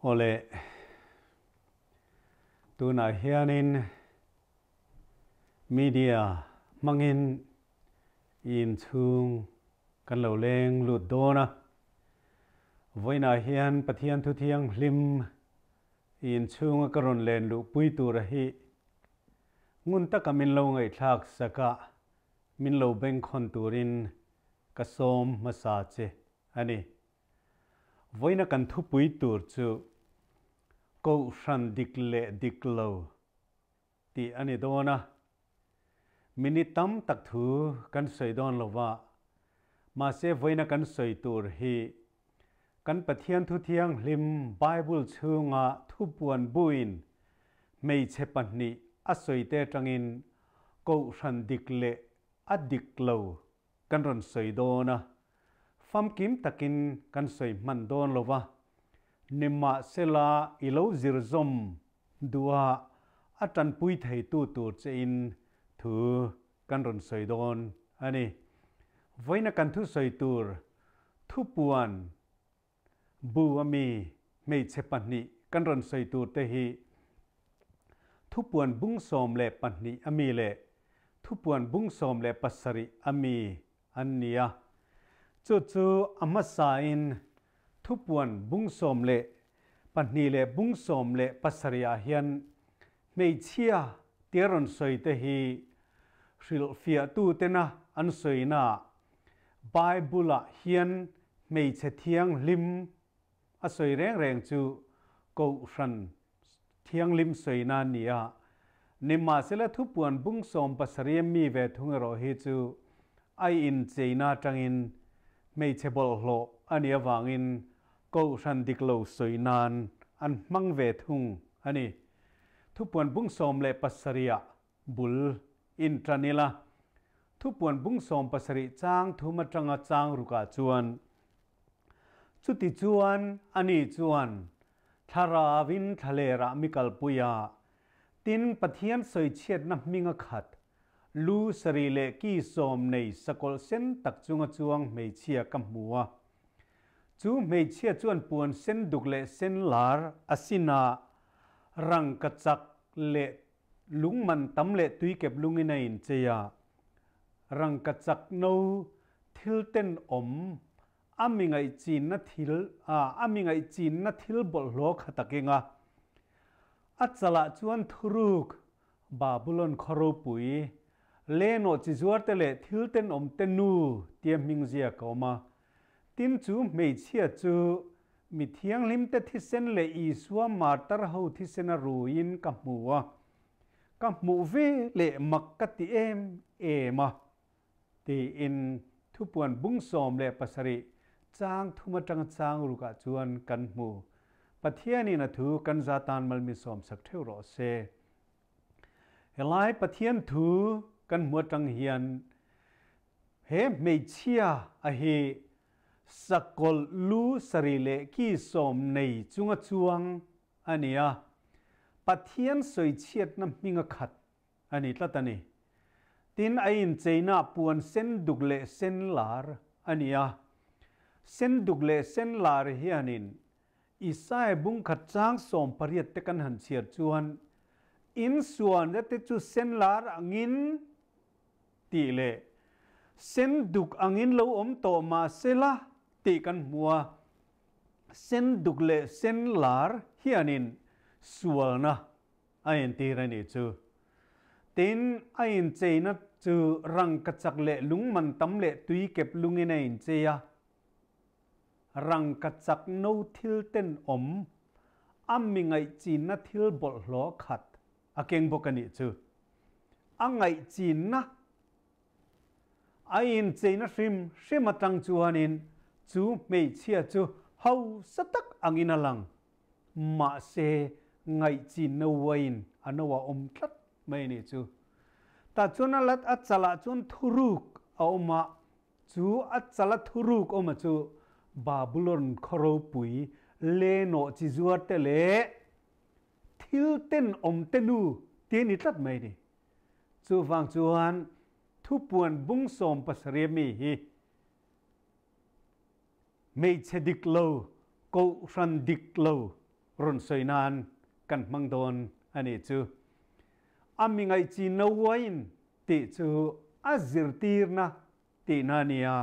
Awle, tunah hianin media hmangin i inchhung kan lo leng lut dawn a. Vawiinah hian Pathian Thu Thianghlim i inchhunga ka rawn len luhpui tura hi ngun taka min lo ngaihthlak sak a, min lo bengkhawn turin ka sawm hmasa che a ni. Vawiina kan thupui tur chu Kohhran dik leh dik lo tih a ni dawn a. Minute tam tak thu kan sawi dawn lo va, mahse vawiina kan sawi tur hi kan Pathian Thu Thianghlim Bible chhunga thupuan buin hmeichhe pahnih a sawite atangin Kohhran dik leh a dik lo kan rawn sawi dawn a, famkim takin kan sawi hman dawn lo va, nimahsela i lo zir zawm duh a, a tanpui theitu tur chein thu kan rawn sawi dawn a ni. Vawiina kan thusawi tur thupuan Bu ami hmeichhe pahnih kan rawn sawi tur te hi thupuan bung 12 ami leh thupuan bung 17 ami an ni a. Chu chu a hmasain thupuan bung 12 leh bung 17 ah hian hmeichhia tia rawn sawi te hi hrilhfiahtu tena an sawina Bible-ah hian hmeichhe thianghlim a sawi reng reng chu Kohhran thianghlim sawina a ni a. Nimahsela thupuan bung 70 mi ve thung erawh hi chu a incheina atangin hmeichhe bawlhhlawh a nih avangin Kohhran dik lo sawi nan an hmang ve thung a ni. Thupuan bung 17 ah bul in tan ila, thupuan bung 70 chang thum atanga chang rukah chuan, Chuti chuan ani chuan thlarauin thlalerah mi kalpui a, tin Pathian sawichhiatna hminga khat, lu sarih leh ki sawm nei sakawlh sen tak chunga chuang hmeichhia ka hmu a. Chu hmeichhia chuan puan sen duk leh sen lar a sin a, rangkachak leh lungman tam leh tuikep lungin a inchei a, rangkachak no thil tenawm a mi ngaihchinna thil a mi ngaihchinna thil bawlhhlawh kha taking a, a chalah chuan thuruk Babulon khaw ropui, lenawh chi zuarte leh thil tenawm te nu tia hming ziak a awm a. Tin chu hmeichhia chu mi thianghlimte thisen leh Isua martar ho thisen a ruiin ka hmu a, ka hmuh ve leh mak ka ti em em a, tiin thupuan bung 17 chang thum atanga chang rukah chuan kan hmu. Pathianin a thu kan za tan malmi sawmsak theuh rawh se. Helai Pathian thu kan hmu atang hian He hmeichhia a hi sakawlh lu sarih leh ki sawm nei chunga chuang a ni a, Pathian sawichhiatna hminga khat a ni tlat a ni. Tin, a incheina puan sen duk leh sen lar a ni a, sen duk leh sen lar hianin Isaiah bungkhat chang 18 te kan han chhiar chuan, Insualna te chu sen lar angin, tih leh sen duk angin lo awm tawh mah sela tih kan hmu a, sen duk leh sen lar hianin sualna a entir a nih chu. Tin, a incheina chu rangkachak leh lungman tam leh tuikep lungin a inchei a, rangkachak no thil tenawm a mi ngaihchinna thil bawlhhlawh khat a keng bawk a nih chu. A ngaihchinna, a incheina hrim hrim atang chuanin chu hmeichhia chu hausa tak angin a lang. Mahse, ngaihchinna uain a no a awm tlat mai a nih chu. Tah chuan a lat a chalah chuan thuruk a awm a, chu a chala thuruk awm a chu Babulon khaw ropui lenawh chi zuar te leh Thil tenawm te nu ti a ni tlat mai ni. Chuvang chuan thupuan bung 70 mi hi hmeichhe dik lo, kohhran dik lo rawn sawi nan kan hmang dawn a nih chu. A mi ngaih chi no uain tih chu a zirtirna tihna a ni a.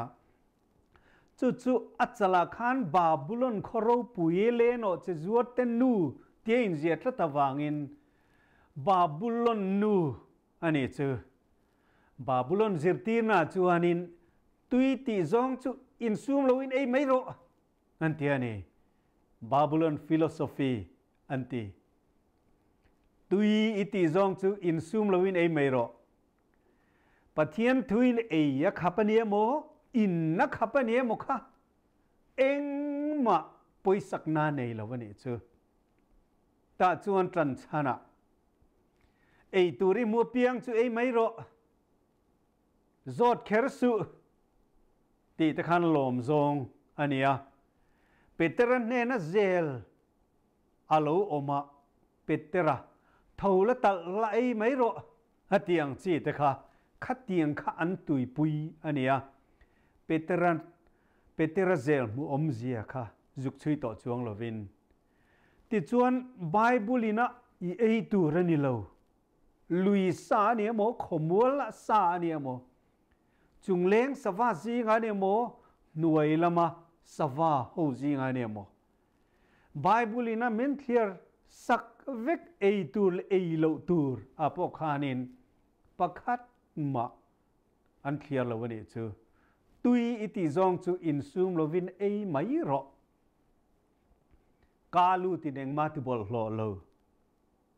Chu chu a chalah khan Babulon khaw ropui lenawh che zuarte nu tia inziah tlat avangin Babulon nu a nih chu. Babulon zirtirnaah chuanin tui tih zawng chu insum loin ei mai rawh an ti a ni. Babulon philosophy an ti. Tui i tih zawng chu insum loin ei mai rawh. Pathian thuin ei a khap a ni emaw, in a khap a ni emaw kha engmah pawisakna nei lo a nih chu. Tah chuan tan chhanah ei tur i hmuh piang chu ei mai rawh, zawt kher suh tih te khan lawm zawng a ni a. Petera hnena zel a lo awm a, Petera, tho la talh la ei mai rawh a ti ang chi te kha khatiang kha an tuipui a ni a. Petera Petera zel hmuh awmzia kha zuk chhui tawh chuang lovin. Tichuan, Bible ina i ei tur a ni lo. Lui sa a ni emaw, khawmual sa a ni emaw, chungleng sava zinga a ni emaw, hnuai lama sava ho zinga a ni emaw, Bible ina min thliar sak vek ei tur leh ei loh tur ah pawh khanin pakhat mah an thliar lo a nih chu. Tui i tih zawng chu insum lovin ei mai rawh. Ka lutin engmah ti bawlhhlawh lo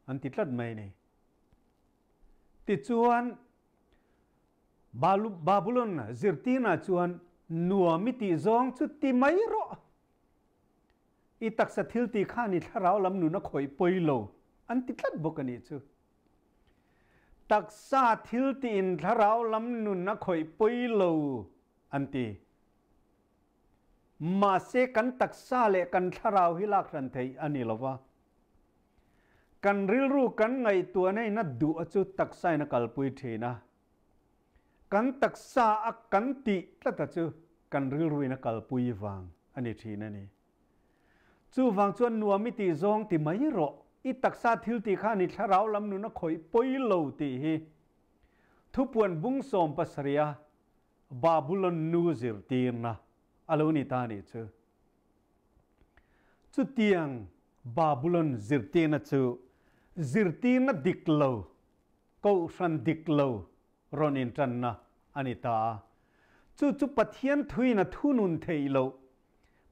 an ti tlat mai a ni. Tichuan, Babulon zirtirna chuan nuam i tih zawng chu ti mai rawh. I taksa thil tih khan i thlarau lam nun a khawih pawi lo an ti tlat bawk a nih chu. Taksa thil tiin thlarau lam nun a khawih pawi lo an ti. Mahse kan taksa leh kan thlarau hi lak hran theih a ni lo va. Kan rilru kan ngaihtuahna in a duh a chu taksa in a kalpui thin a. Kan taksa a kan tih tlat a chu kan rilru in a kalpui vang a ni thin a ni. Chuvang chuan nuam i tih zawng ti mai rawh, i taksa thil tih khan i thlarau lam nun a khawih pawi lo tih hi Thupuan bung 70 a Babulon nu zirtirna a lo ni ta nih chu. Chutiang Babulon zirtirna chu zirtirna dik lo, kohhran dik lo rawn intanna a ni ta a. Chu chu Pathian thuin a thunun theih loh.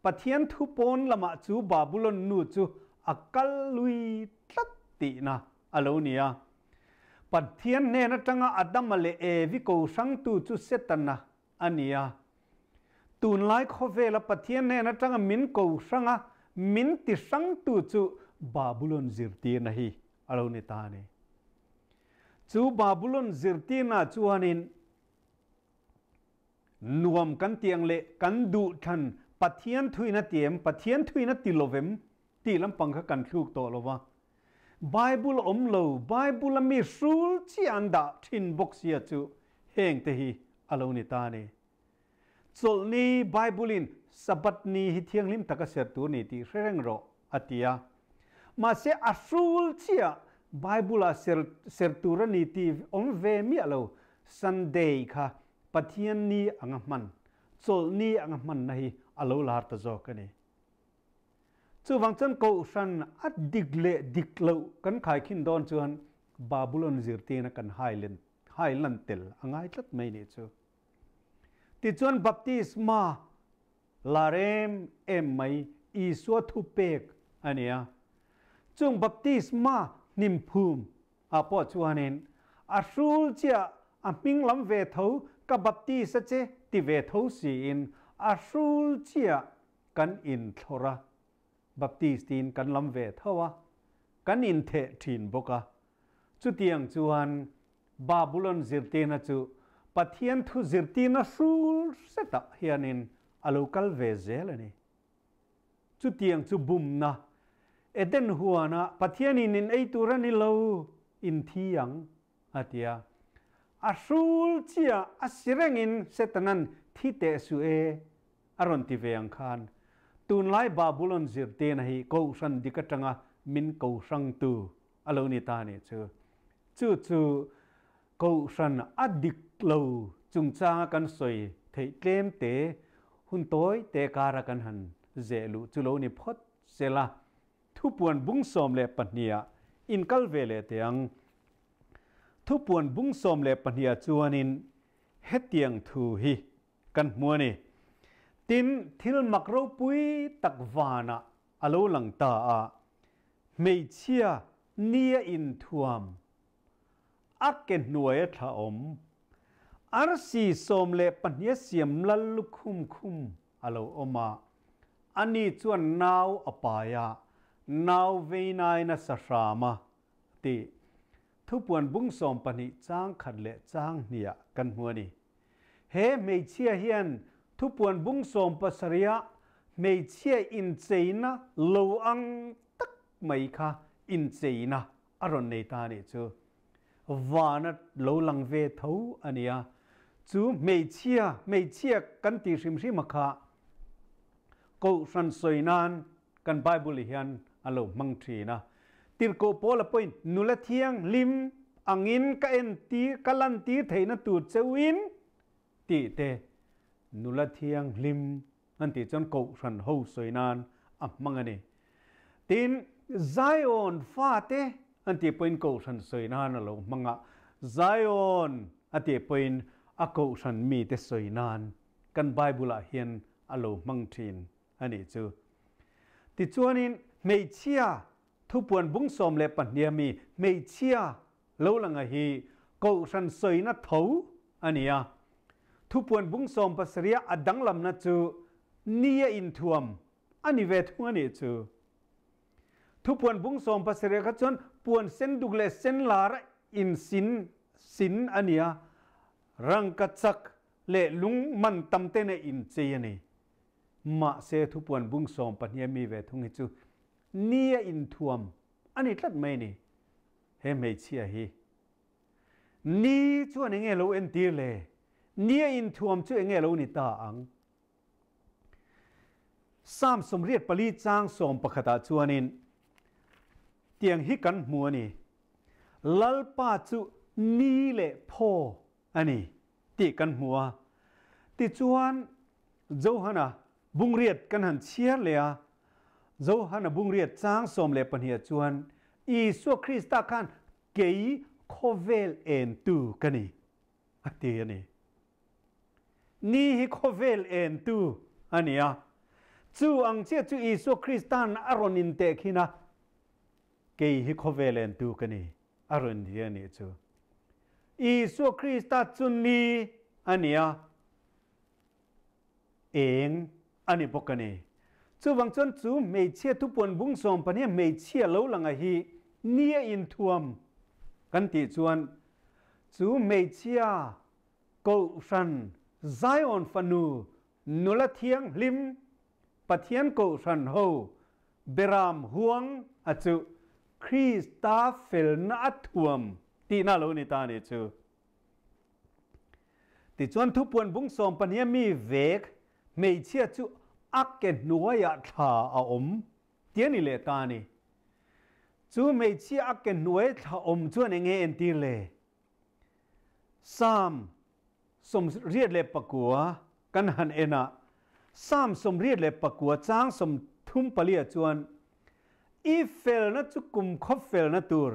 Pathian thu pawn lamah chu Babulon nu chu a kal lui tlat tihna a lo ni a. Pathian hnen atanga Adama leh Evi ko hrangtu chu Setana a ni a. Tunlai khawvela Pathian hnen atanga min ko hranga min ti hrangtu chu Babulon zirtirna hi a lo ni ta a ni. Chu Babulon zirtirna chuanin nuam kan ti ang leh kan duh thlan Pathian thuin a ti em, Pathian thuin a ti lovem tih lampang kha kan thluk tawh lova. Bible awm lo, Bible a mi hrul chiah an dah thin bawk sia chu heng te hi a lo ni ta a ni. Chawlhni Bible in Sabbath ni hi thianghlim taka ser tur ni tih hre reng rawh a ti a. Mahse a hrul chiah Bible ah ser ser tur a ni tih awm ve miah lo, Sunday kha Pathian ni anga hman, chawlhni anga hmanna hi a lo lar ta zawk a ni. Chuvang chuan Kohhran a dik leh dik loh kan khaikhin dawn chuan Babulon zirtirna kan hai lan tel a ngai tlat mai nih chu. Tichuan Baptisma lar em em mai Isua thupek a ni a. Chung Baptisma hnimphum ah pawh chuanin a hrul chiah a hming lam ve tho ka baptist a che ti ve tho siin a hrul chiah kan inthlawrh a, Baptist tiin kan lam ve tho a, kan intheh thin bawk a. Chutiang chuan Babulon zirtirna chu Pathian thu zirtirna hrul hretah hianin a lo kal ve zel a ni. Chutiang chu bumna, Eden huana Pathianin in ei tur a ni lo, in thi ang, a ti a. A hrul chiah a si rengin Setanan thi teh suh e, a rawn ti ve ang khan. Tunlai Babulon zirtirna hi Kohhran dik atanga min ko hrangtu a lo ni ta a nih chu. Chu chu Kohhran a dik lo chungchanga kan sawi theih tlem te, hun tawi te kara kan han zeh luh chu lo ni phawt sela, thupuan bung 12 ah inkal ve leh teh ang. Thupuan bung 12 ah chuanin hetiang thu hi kan hmu a ni. Tin, thil mak ropui tak vanah a lo lang ta a, hmeichhia nia inthuam a ke hnuaia thla awm, arsi 12 a siam lal lukhum khum a lo awm a, ani chuan nau a pai a, nau veinain a sa hram a, tih thupuan bung 12 chang khat leh chang hniah kan hmu a ni. He hmeichhia hian thupuan bung 17 ah hmeichhia incheina lo ang tak mai kha incheina a rawn nei ta a nih chu. Vana lo lang ve tho a nia. Chu hmeichhia, hmeichhia kan tih hrim hrim a kha Kohhran sawi nan kan Bible hian a lo hmang thin a. Tirhkoh Paula pawhin nula thianghlim angin ka entir, ka lantir theihna tur cheuhin tih te, nula thianghlim an tih chuan Kohhran ho sawi nan a hmang a ni. Tin, Zion fate an tih pawhin Kohhran sawi nan a lo hmang a, Zion a tih pawhin a Kohhran mite sawi nan kan Bible-ah hian a lo hmang thin a nih chu. Tichuanin hmeichhia thupuan bung 12 a mi hmeichhia lo langa hi Kohhran sawina tho a ni a. Thupuan bung 17 a danglamna chu ni a inthuam a ni ve thung a nih chu. Thupuan bung 17 kha chuan puan sen duk leh sen lar a insin sin a ni a, rangkachak leh lung man tam te ne inchei a ni. Mahse thupuan bung 12 a mi ve thung hi chu ni a inthuam a ni tlat mai a ni. He hmeichhia hi ni chuan enge lo entir le? Ni a inthuam chu enge lo ni ta ang? Psalm 84 chang 11 ah chuanin tiang hi kan hmu a ni. Lalpa chu ni leh phaw a ni tih kan hmu a. Tichuan Johana bungriat kan han chhiar leh a, Johana bungriat chang 12 ah chuan Isua Krista khan kei khawvel entu ka ni a ti a ni. Ni hi khawvel entu a ni a, chu ang chiah chu Isua Krista'n a rawn inteh khin a, kei hi khawvel entu ka ni a rawn ti a nih chu. Isua Krista chu ni a ni a, eng a ni bawk a ni. Chuvang chuan chu hmeichhia thupuan bung 12 hmeichhia lo langa hi ni a inthuam kan tih chuan chu hmeichhia Kohhran Zion fanu nula thianghlim Pathian Kohhran ho Beram huang a chu Krista felna a thuam tihna lo ni ta a nih chu. Tichuan thupuan bung 12 a mi vek hmeichhia chu a ke hnuaiah thla a awm ti a ni leh ta a ni. Chu hmeichhia a ke hnuai thla awm chuan enge entir le? Psalm 89 kan han en a, Psalm 89 chang 34 ah chuan i felna chu kum khawp felna tur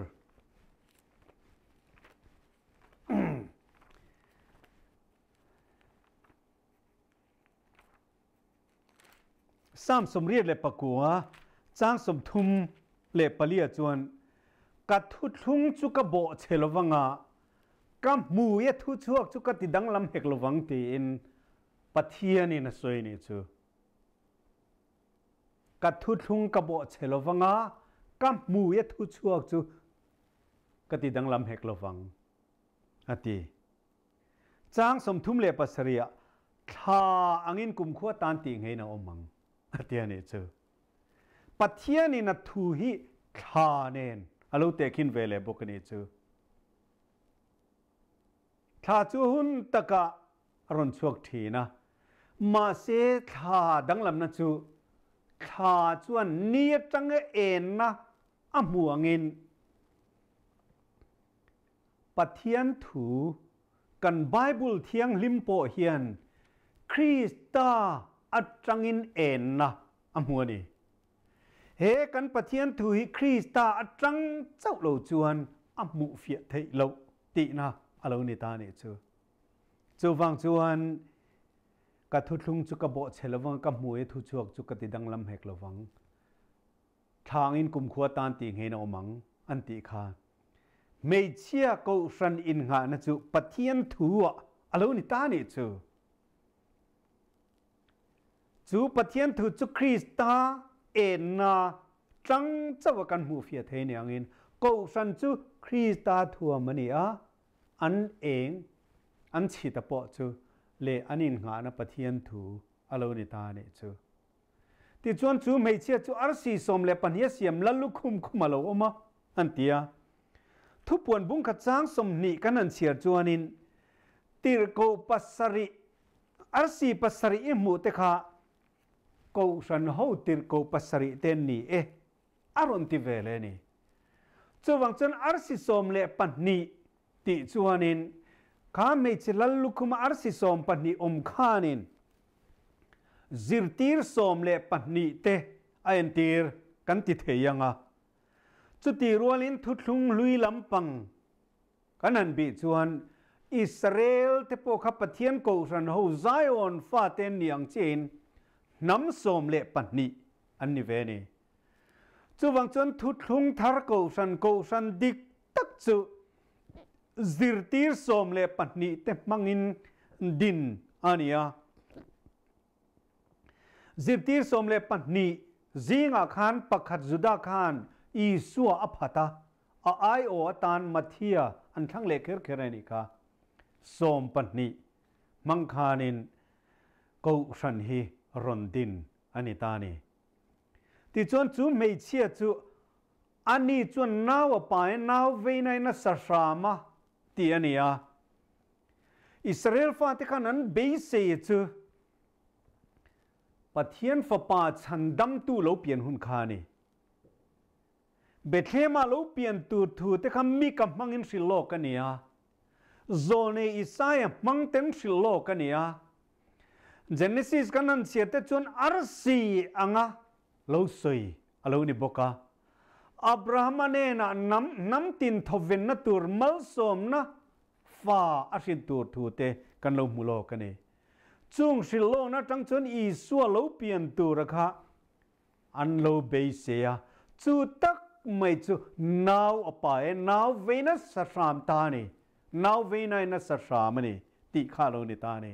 Psalm 89 chang 34 ah chuan ka thuthlung chu ka bawhchhe lovang a, ka hmui a thu chhuak chu ka ti danglam hek lovang tiin Pathianin a sawi nih chu. Ka thuthlung ka bawhchhe lovang a, ka hmui a thu chhuak chu ka ti danglam hek lovang a ti. Chang 37 ah thla angin kumkhua tan tih ngeiin a awm ang a ti a nih chu. Pathianin a thu hi thla nen a lo tehkhin ve leh bawk a nih chu. Thla chu hun takah a rawn chhuak thin a, mahse thla danglamna chu. Thla chuan ni atanga enna a hmu angin Pathian thu kan Bible thianghlim pawh hian Krista atangin enna a hmu a ni. He kan Pathian thu hi Krista atang chauh lo chuan a hmuh fiah theih loh tihna a lo ni ta a nih chu. Chuvang chuan Ka thuthlung chu ka bawhchhe lovang, ka hmui a thuchhuak chu ka ti danglam hek lovang. Thlangin kumkhua tan tih ngeiin a awm ang, an tih kha. Hmeichhia kohhran innghahna chu Pathian thu-ah a lo ni ta nih chu. Chu Pathian thu chu Krista enna tang chauha kan hmuhfiah thei ni angin kohhran chu Krista thuam a ni a, An eng, an chhita pawh chu leh an innghahna Pathian thu a lo ni ta a nih chu. Tichuan chu hmeichhia chu arsi 12 a siam lal lukhum khum a lo awm a, an ti a. Thupuan bungkhat chang 20 kan han chhiar chuanin tirhkoh pasarih, arsi pasarih i hmuh te kha Kohhran ho tirhkoh pasarih te an ni e. A rawn ti ve leh a ni. Chuvang chuan arsi 12 tih chuanin kha hmeichhe lal lukhuma arsi 12 awm khanin zirtir 12 te a entir kan ti thei ang a. Chutih rualin thuthlung hlui lampang kan han bih chuan Israel te pawh kha Pathian Kohhran ho Zion fate an ni ang chiahin hnam 12 an ni ve a ni. Chuvang chuan thuthlung thar kohhran kohhran dik tak chu zirtir 12 te hmangin din a ni a. Zirtir 12 zingah khan pakhat Juda khan Isua a phat a, a aiawh atan Matthia an thlang leh kher kher a nih kha. 12 hmang khanin kohhran hi rawn din a ni ta a ni. Tichuan chu hmeichhia chu ani chuan nau a pai nau veinain a sa hram a ti a ni a. Israel fate khan an beisei chu Pathian fapa chhandamtu lo pian hun kha a ni. Bethlehem-ah lo pian tur thu te kha Mika hmangin hrilh lawk a ni a. Zawlnei Isaia hmang ten hrilh lawk a ni a. Genesis kan han chhiar te chuan arsi anga lo sawi a lo ni bawk a. Abrahama hnenah hnam hnam tin thawvenna tur malsawmna fa a hrin tur thu te kan lo hmu lawk a ni. Chung hrilh lawkna atang chuan Isua lo pian tura kha an lo beisei a, chu tak mai chu nau a pa e, nau vei nasa hram ta a ni, nau vei nai nasa hram a ni tih kha a lo ni ta a ni.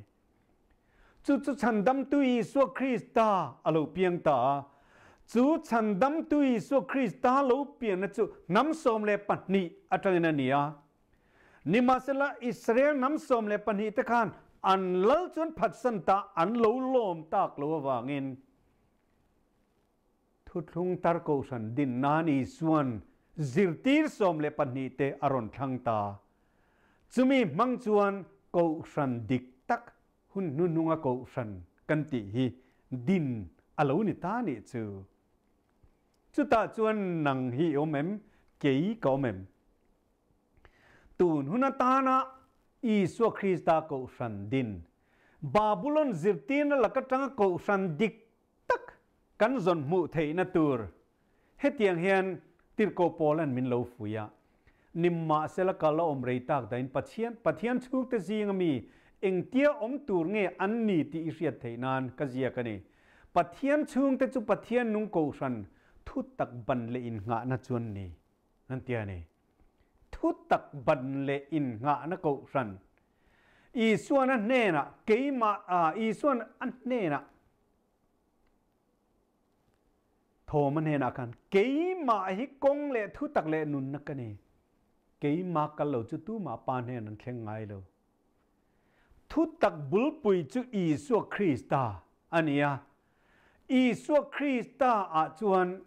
Chu chu chhandamtu Isua Krista a lo piang ta a, chu chhandamtu Isua Krista lo pianna chu hnam 12 atangin a ni a. Nimahsela Israel hnam 12 te khan an lal chuan phatsan ta an lo lawm tak lo avangin, Thuthlung tar kohhran din nan Isua'n zirtir 12 te a rawn thlang ta. Chumi hmang chuan kohhran dik tak hun hnuhnunga kohhran kan tih hi din a lo ni ta nih chu. Chutah chuan nang hi i awm em? Kei ka awm em? Tun hun atana Isua Krista kohhran din Babulon zirtirna lak atanga kohhran dik tak kan zawn hmuh theihna tur hetiang hian Tirhkoh Paula'n min lo fuih a, Nimahsela kal a awm rei tak dahin Pathian, Pathian chhungte zinga mi engtia awm tur nge an ni tih i hriat theih nan ka ziak a ni. Pathian chhungte chu Pathian nung kohhran thu tak ban leh innghahna chuan ni an ti a ni. Thu tak ban leh innghahna kohhran Isuan a hnenah keimah ah Isuan a hnenah Thawm a hnenah khan keimah hi kawng leh thutak leh nunna ka ni. Keimah kal lo chu tumah pa hnen an thleng ngai lo. Thutak bulpui chu Isua Krista a ni a. Isua Krista ah chuan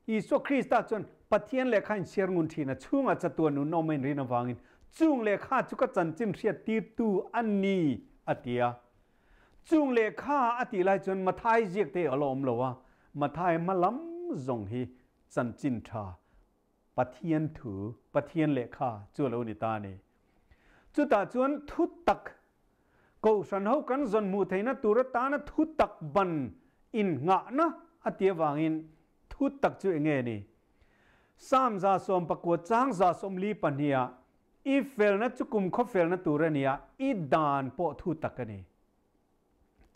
Isua Krista chuan Pathian lehkha in siar ngun thin a, chhungah chatuan nun awm a inrin avangin chung lehkha chu ka chanchin hriattirtu a ni, a ti a. Chung lehkha a tih lai chuan Mathai ziak te a la awm lo a, Matthai hma lam zawng hi chanchin tha Pathian thu, Pathian lehkha chu a lo ni ta a ni. Chutah chuan thutak Kohhran ho kan zawn hmuh theihna tur atana thutak ban innghahna a ti avangin thutak chu enge ni? Psalm 19 chang 42 ah I felna chu kumkhaw felna tur a ni a, i dan pawh thutak a ni.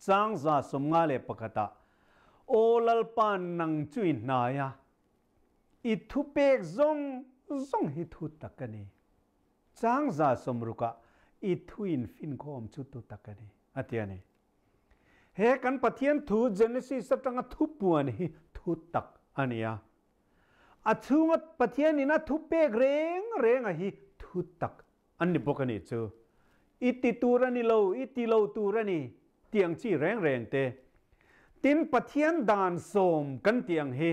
Chang 51 ah Aw Lalpa nang chu i hnai a, i thupek zawng zawng hi thutak a ni. Chang 60 ah i thu in finkhawm chu tu tak a ni, a ti a ni. He kan Pathian thu Genesis atanga thupuan hi thu tak a ni a. A chhunga Pathian in a thu pek reng reng a hi thu tak an ni bawk a nih chu. I ti tur a ni lo, i ti lo tur a ni tih ang chi reng reng te. Tin, Pathian dan sawm kan tih ang hi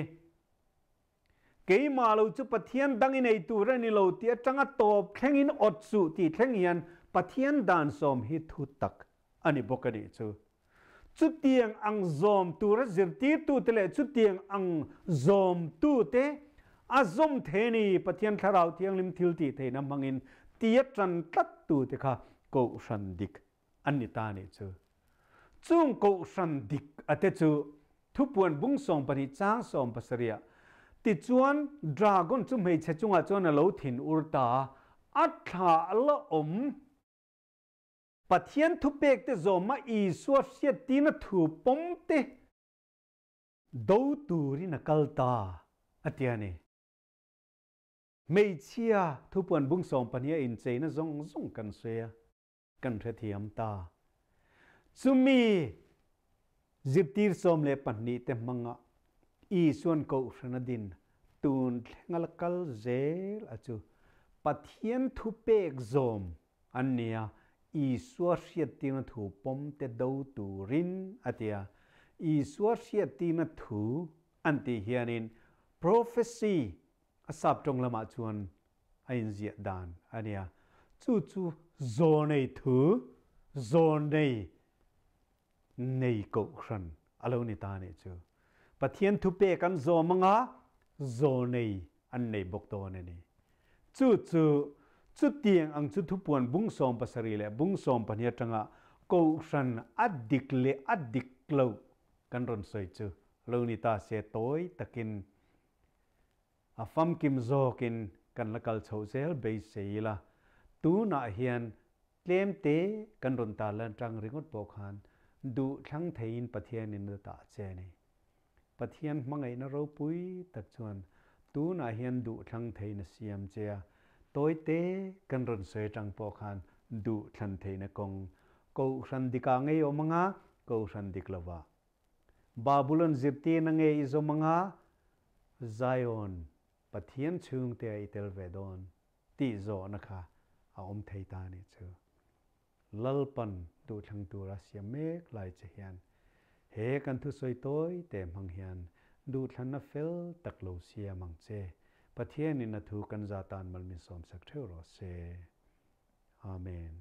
Keimah lo chu Pathian dang i nei tur a ni lo tih atanga tawp thlengin awt suh tih thleng hian Pathian dan sawm hi thu tak a ni bawk a nih chu. Chutiang ang zawm tura zirtirtute leh chutiang ang zawmtute a zawm thei ni Pathian Thlarau Thianghlim thil tih theihna hmangin tia tan tlattute kha Kohhran dik an ni ta nih chu. Chung Kohhran dik a te chu thupuan bung 12 chang 17 ah tichuan dragon chu hmeichhe chungah chuan a lo thin ur ta a, a thla a la awm. Pathian thupek te zawma Isua hriattina thu pawm te do turin a kal ta a ti a ni. Hmeichhia thupuan bung 12 a incheina zawng zawng kan sawi a. Kan hrethiam ta. Chumi zirtir 12 te hmanga Isuan Kohhran a din tun thlenga la kal zel a chu Pathian thu pek zawm an ni a, Isua hriattirna thu pawm te do turin a ti a. Isua hriattirna thu an tih hianin prophecy A sap tawng lamah chuan a inziah dan a nia. Chu chu zawnei thu, zawnei nei kohhran a lo ni ta a nih chu. Pathian thupek an zawm anga zawnei an nei bawk dawn a ni. Chu chu chutiang ang chu thupuan bung 17 leh bung 12 atanga kohhran a dik leh a dik loh kan rawn sawi chu lo ni ta se tawi takin A famkim zawkin kan la kal chhoh zel beisei ila, tunah hian tlem te kan rawn tar lan tang ringawt pawh khan duh thlang theiin Pathianin a tah che a ni. Pathian hmangaihna ropui tak chuan tunah hian duh thlang theiin a siam che a, tawi te kan rawn sawi atang pawh khan duh thlan theihna kawng Kohhran dikah ngei awm anga Kohhran dik lovah Babulon zirtirna nge i zawm anga Zion Pathian chhungte a i tel ve dawn tih zawhna kha a awm thei ta a nih chu. Lalpan duhthlang tura siam mek lai che hian he kan thusawi tawi te hmang hian duhthlanna fel tak lo siam ang che. Pathianin a thu kan za tan mal min sawmsak theuh rawh se. Amen.